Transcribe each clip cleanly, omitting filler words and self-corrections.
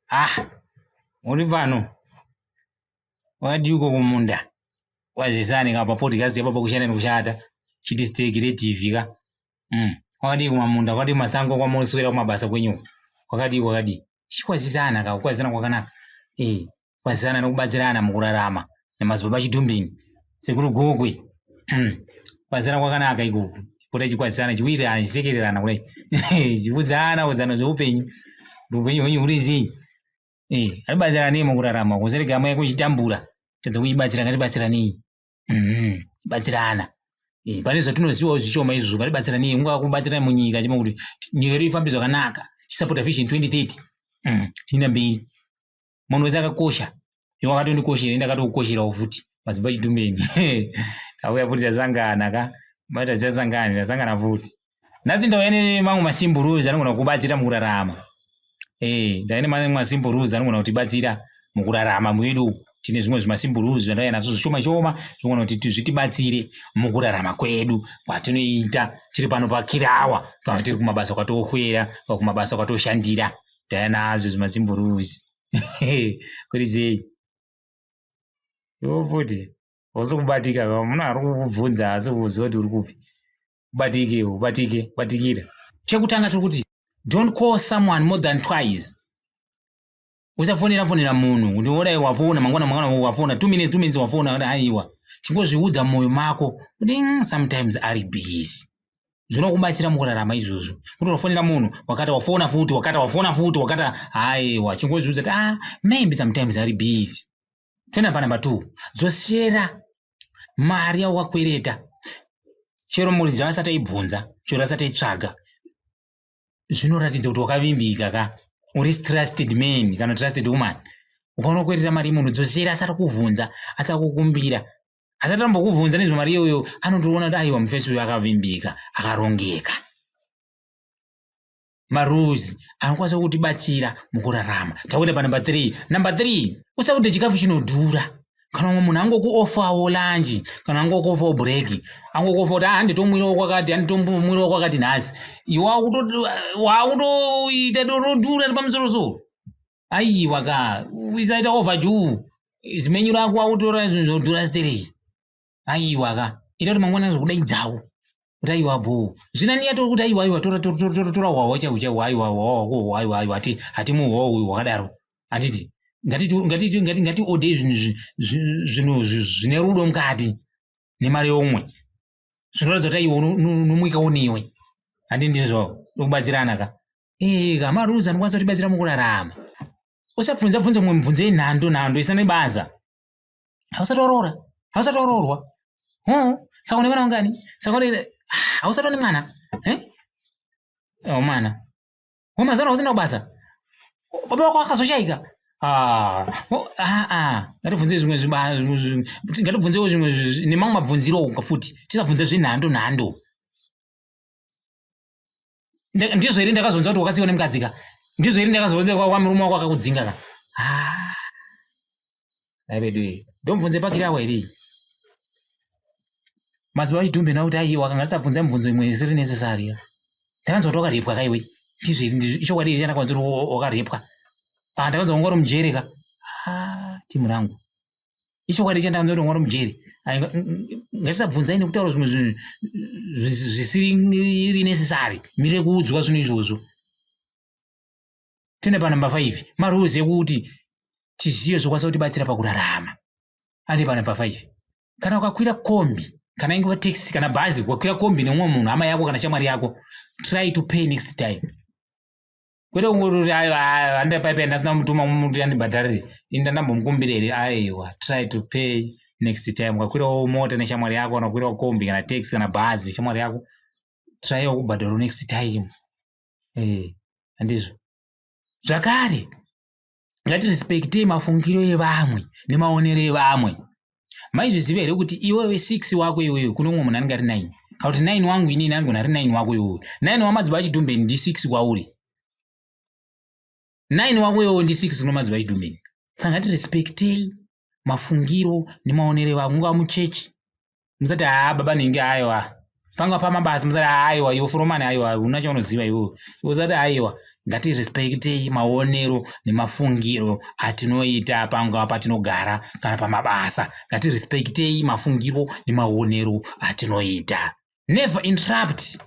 Ah, uri pano wakadii uko kumunda kwazisani ka papodcast yapo pakushanda nekushata chiti steki retv ka. Kwakadii kumamunda, kwakadii kumasango kwamunoswera kumabasa kwenyu kwakadii kwakadii chikwazisana ka, kukwazisana kwakanaka. Kukwazisana nekubatsirana mukurarama nemadzibaba Chitumbini sekuru Gokwe. Kukwazisana kwakanaka ikoko, chipota chikwazisana chiwirirana chisekererana kudai chiudzana udzana zveupenyu kuti upenyu hwenyu huri sei. Ngatibatsiranei mukurarama, kusarega hama yako ichitambura tadza kuibatsira, ngatibatsiranei. Batsirana. Pane zvatinozivawo zvishoma izvozvo, ngatibatsiranei, kungava kubatsirana munyika chima kuti nyika yedu ifambe zvakanaka, chisapota vision 2030. Tienda mberi. Munhu wese akakosha, iwe wakatondikoshera, ndakatokukosherawo futi madzibaba Chitumbeni. Tauya futi tasangana ka, maita tisasangane, tasangana futi. Nhasi ndauya nemamwe masimple rules anogona kukubatsira mukurarama. Ndauya nemamwe masimple rules anogona kutibatsira mukurarama mwedu uku. Tine zvimwe zvimasimple rules zvandauya nazvo zvishoma shoma zvinogona kuti zvitibatsire mukurarama kwedu kwatinoita tiri pano pakirawa, kana tiri kumabasa kwatokwera, kana kumabasa kwatoshandira. Ndauya nazvo zvimasimple rules. Kuri sei? Iwe futi hausi kubatika ka, munhu ari kukubvunza haasi kuziva kuti uri kupi. Ubatike, ubatike, batikira. Chekutanga tiri kuti don't call someone more than twice. Usafonera fonera munhu kuti wodai wafona mangwana mangwana wafona 2 minutes 2 minutes wafona, aiwa. Chingozviudza mumwoyo mako kuti sometimes ari busy. Zvinokubatsira mukurarama izvozvo. Kuti wafonera munhu wakati wafona futi, wakati wafona futi, wakati aiwa, chingozviudza kuti maybe sometimes ari busy. Toenda pa number 2. Dzosera mari yawakakwereta. Chero muridzi asati aibvunza, chero asati aitsvaga. Zvinoratidza kuti wakavimbika ka. Uri trusted man kana trusted woman. Ukaona kukwereta mari yemunhu, dzosera asati kuvhunza, asati kukumbira. Asati ambokuvhunza nezvemari iyoyo, anotoona kuti aiwa mufesi uyu akavimbika, akarongeka. Marules anokwanisa kutibatsira mukurarama. Takuenda pa number 3. Number 3, usakude chikafu chinodhura. Kana umwe munhu angokuofawo lunch, kana angokuofawo break, angokuofa kuti handitomwirawo kwakati, handitomwirawo kwakati nhasi. Iwe wakutoita rodhura pamusoro so. Aiwa ka, usaita overdue. Zimenyu rako wakutora zvinhu zvodhura sterei. Aiwa ka, ita kuti mangwana azokudaidzawo. Kuti aiwa bho. Zvinani yato kuti aiwa, aiwa, tora, tora, tora, tora, tora hwahwa chaiwo, chaiwo, aiwa, hwahwa hwako, aiwa, aiwa, hatimuhwawo uyu hwakadaro. Handiti, ngati odei zvinhu zvine rudo mukati nemari yomwe. Zvinoratidza kuti aiwa, unomwika uniwe. Handiti ndizvo, kubatsirana ka. Ka, marules anokwanisa kutibatsira mukurarama. Usabvunza bvunza mumwe mibvunzo yenhando, nhando isina nebasa. Hausati waroora, hausati waroorwa. Saka une vana vangani? Saka une, hausati une mwana? Oh, mwana. Wo mazana usina kubasa. Baba wako akazoshaika. Ngatibvunze zvimwe zviba, ngatibvunzewo zvimwe nemamwe mabvunziro uko futi. Tisabvunze zvenhando nhando. Ndizvo here ndakazonzwa kuti wakasiiwa nemukadzi ka? Ndizvo here ndakazonzwa kwa murume wako akakudzinga ka? Dai vedu iyi. Ndomubvunze pakirawa here iyi? Madzibaba Chidhumbe nawo kuti aiwa, kana tisabvunza mibvunzo imwe isiri necessary ya. Ndakanzwa kuti wakarepwa ka iwe. Ndizvo here, ndizvo, ichokwadi here chandakanzwa kuti wakarepwa? Ndakanzwa wanga uri mujeri ka. Timu rangu. Ichokwadi chandakanzwa kuti wanga uri mujeri. Ai, ngatisabvunzai nekutaura zvimwe zvinhu zvisiri necessary. Mire kuudzwa zvinhu izvozvo. Tine pa number 5, marules ekuti tizive zvokwanisa kutibatsira pakurarama. Andi pa number 5. Kana ukakwira kombi, kana ingova taxi kana bhazi, ukakwira kombi nemumwe munhu, hama yako kana shamwari yako, try to pay next time. Kwete kungoti aiwa, aiwa, handida paipai, ndasina kumutuma kuti andibhadharire, ini ndandambomukumbira here? Aiwa, try to pay next time. Ukakwirawo mota neshamwari yako, kana ukakwirawo kombi kana taxi kana bhazi neshamwari yako, try kubhadhara next time. Handizvo. Zvakare, ngatirespectei mafungiro evamwe nemaonero evamwe. Maizviziva here kuti iwewe 6 wako iwewe kune umwe munhu anenge ari 9? Kana kuti 9 wangu inini anogona ari 9 wako iwewe. 9 wamadzibaba Chidhumbeni ndi 6 kwauri. 9 wako iwewe ndi 6 kune madzibaba Chidhumbeni. Saka ngatirespectei mafungiro nemaonero evamwe, ungava muchechi. Musati baba nhingi aiwa. Panga pamabasa musati aiwa iwe foromani aiwa una chaunoziva iwewe. Usati aiwa. Ngatirespektei maonero nemafungiro atinoita pangava patinogara kana pamabasa. Ngatirespektei mafungiro nemaonero atinoita. Never interrupt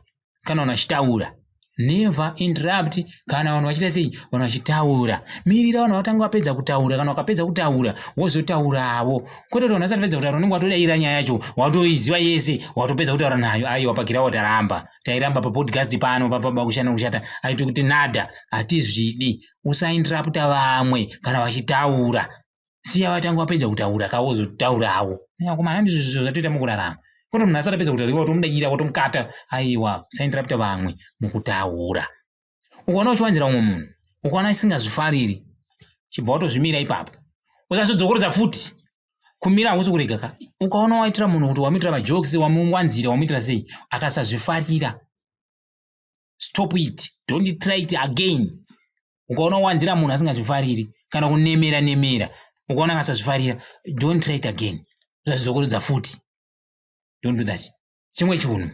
kana vanhu vachitaura. Never interrupt kana vanhu vachiita sei, vanhu vachitaura. Mirira vanhu vatanga vapedza kutaura. Kana vakapedza kutaura, wozotaurawo, kwete kuti vanhu vasati pedza kutaura unenge watodaira nyaya yacho, watoiziva yese, watopedza kutaura nayo. Aiwa, pakirawo taramba, tairamba papodcast pano paBaba Kushanda Kushata. Aiti kuti nada, hatizvidi. Usainterrupta vamwe kana vachitaura. Siya vatanga vapedza kutaura, kawozotaurawo. Akomana, ndizvo zvizvo zvatoita mukurarama, kwete munhu asati apedza kutaura iwe watomudaira, watomukata. Aiwa, usainterrupta vamwe mukutaura. Ukaona uchiwanzira umwe munhu, ukaona isingazvifariri, chibva watozvimira ipapo, usazodzokorodza futi. Kumira hausi kurega ka. Ukaona waitira munhu kuti wamuitira majokes, wamuwanzira, wamuitira sei, akasazvifarira, stop it, don't try it again. Ukaona wawanzira munhu asingazvifariri kana kunemera nemera, ukaona akasazvifarira, don't try it again, usazvidzokorodza futi. Don't do that. Chimwe chinhu,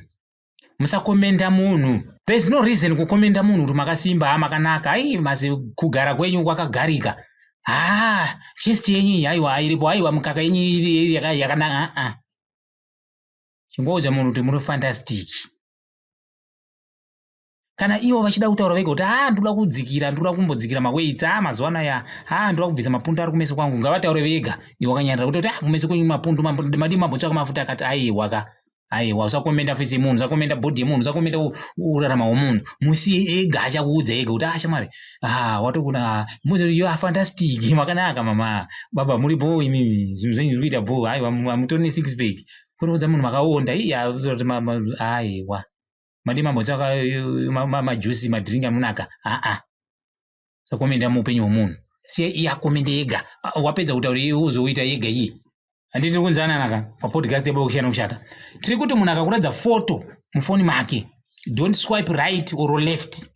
musakomenda munhu. There is no reason kukomenda munhu kuti makasimba, ha, makanaka, ai, masi kugara kwenyu kwakagarika, ha, chest yenyu iyi, aiwa, iripo, aiwa, mukaka yenyu iri yakanaka. Aa, chingoudza munhu kuti muri fantastic. Kana ivo vachida kutaura vega kuti, "Ha, ndoda kudzikira, ndoda kumbodzikira maweights, a mazuva anaya, ha, ndoda kubvisa mapundu ari kumeso kwangu," ngavataure vega. Iwe wakanyarira kuti, "Ah, kumeso kwenyu mapundu, madii mambotsvaka mafuta akati." Aiwa ka, aiwa, usakomenda face yemunhu, usakomenda body yemunhu, usakomenda urarama hwomunhu. Musiye ega, achakuudza ega kuti, "Ah, shamwari, ah, watokuna muzi, you are fantastic, makanaka mama, baba, muri bho imimi, zvinhu zvenyu zviri kuita bho, aiwa, mutori nesix pack." Kutoudza munhu makaonda iya, aiwa, madii mambotsvaka majuice, madrink anonaka. Aa, usakomenda muupenyu hwomunhu, siya iye akomende ega. Wapedza kutaura iye, uzoita ega iye. Handiti kunzwanana ka papodcast yeBaba Kushanda Kushata? Tiri kuti munhu akakuratidza foto mufoni make, don't swipe right or left.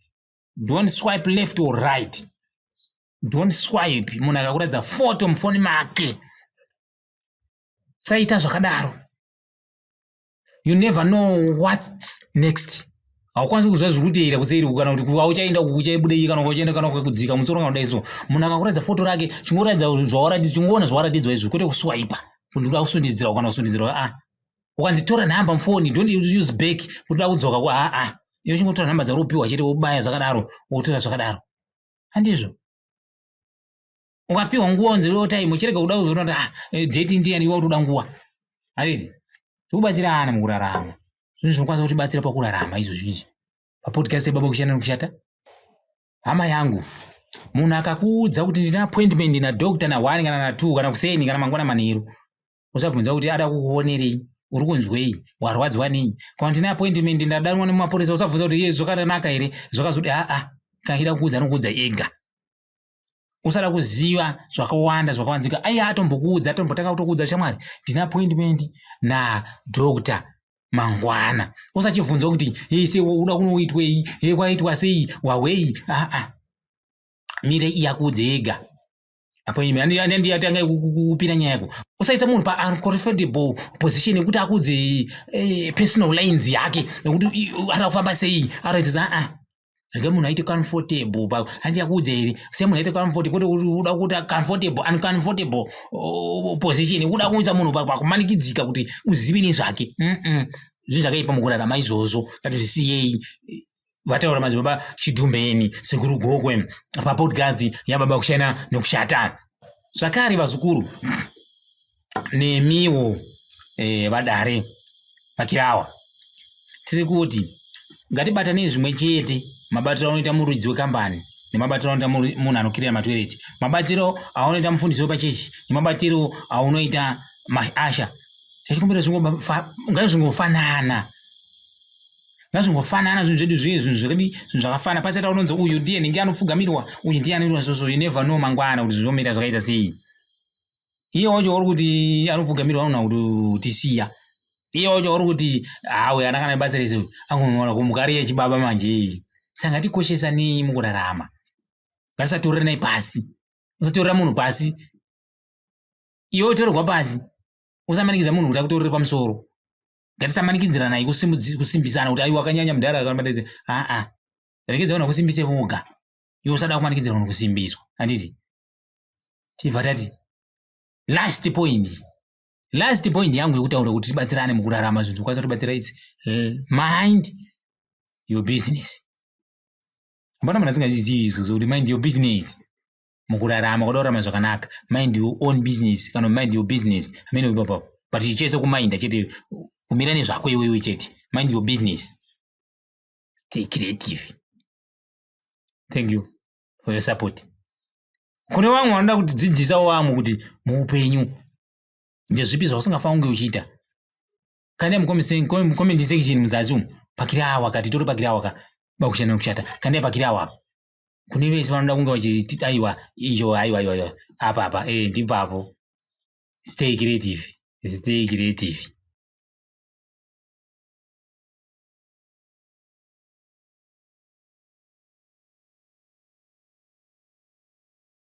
Don't swipe left or right, don't swipe. Munhu akakuratidza foto mufoni make, saita zvakadaro. You never know what's next. Haukwanisi kuziva zviri kuteera kuseri, kana kuti auchaenda uchaibudei, kana uchaenda kana kudzika musoro kana kudai. So munhu akakuratidza foto rake, chingoratidza zvawaratidzwa, chingoona zvawaratidzwa izvo, kwete kuswipa kuti uda kusundidzira kana kusundidzira. A, ukanzi tora nhamba mufoni, don't use back kuti uda kudzoka. Aa, iwe chingotora nhamba dzauri kupiwa chete, wobaya zvakadaro, wotora zvakadaro. Handizvo? Ukapiwa nguva, unzi time, chirega kuda kuzoona kuti, ah, date ndiyani, iwe utoda nguva. Handiti tikubatsirana mukurarama? Zvinhu zvinokwanisa kutibatsira pakurarama izvo zvizvi papodcast yeBaba Kushanda Nekushata. Hama yangu, munhu akakuudza kuti ndine appointment nadoctor na1 kana na2 kana kuseni kana mangwana manheru, usabvunza kuti ada kukuonerei, uri kunzwei, warwadzwa nei. Kana ndine appointment, ndadanwa nemapurisa, usabvunza kuti ye zvakanaka here, zvakazodi. Aa, kana achida kukuudza, anokuudza ega. Usada kuziva zvakawanda zvakawanzika. Aiya, atombokuudza, atombotanga kutokuudza, "Shamwari, ndine appointment nadoctor mangwana," usachibvunza kuti ese uda kunoitwei, e kwaitwa sei, wawei. Aa, mire iye akuudze ega appointment. Andiyatanga kupira nyaya yako. Usaisa munhu pauncomfortable position yekuti akuudze personal lines yake, nekuti ari kufamba sei, araitisa. Aa, rega munhu aite comfortable. Handi akuudze here? Siya munhu aite comfortable, kwete uda kuita comfortable uncomfortable position, kuda kuisa munhu pakumanikidzika kuti uzive nezvake. Zvinhu zvakaipa mukurarama izvozvo, ngatizvisiyei. Vataura Madzibaba Chidhumbeni, Sekuru Gokwe, papodcast yaBaba Kushanda Nekushata. Zvakare, vazukuru nemiwo, vadare vakirawa, tiri kuti ngatibatanei zvimwe chete. Mabatiro aunoita muridzi wekambani nemabatiro aunoita munhu anokirira matoireti, mabatiro aunoita mufundisi wepachechi nemabatiro aunoita maasha, tachikumbira ngazvingofanana, ngazvingofanana zvinhu zvedu zviye, zvinhu zvakadi, zvinhu zvakafana. Pasati unonzi uyu ndiye nhingi anopfugamirwa, uyu ndiye anoitwa zvozvo. You never know mangwana kuti zvinomira zvakaita sei. Iye wacho uri kuti anopfugamirwa anoona kuti tisiya. Iye wacho uri kuti hawe ana kana basa rese, angoona kumuka ari yechibaba manje. Saka ngatikoshesanei mukurarama, ngatisatoreranai pasi. Usatorera munhu pasi, iwe utorerwa pasi. Usamanikidza munhu kuti akutorere pamusoro. Ngatisamanikidziranai kusimbisana kuti aiwa, akanyanya mudhara, aa, regedza vanhu vakusimbise voga. Iwe usada kumanikidzirwa kana kusimbiswa, handiti? Tibva tati last point, last point yangu yekutaura kuti tibatsirane mukurarama, zvinhu zvikwanisa kutibatsira, its mind your business. Hapana munhu asingazvizivi izvozvo kuti mind your business mukurarama, kuda kurarama zvakanaka, mind your own business kana mind your business amene ipapapo, but chese kumainda chete, kumira nezvako iwewe chete. Mind your business, stay creative. Thank you for your support. Kune vamwe vanoda kutidzidzisawo vamwe kuti muupenyu ndezvipi zvausingafanira kunge uchiita, kandai mucomment section muzasi umu. Pakiri awa kati tori pakiri awa ka bakushanda nekushata, kandai pakiri awa apa. Kune vese vanoda kunge vachiti aiwa izvo, aiwa, aiwa, aiwa, apa apa, eh, ndipapo. Stay creative, stay creative.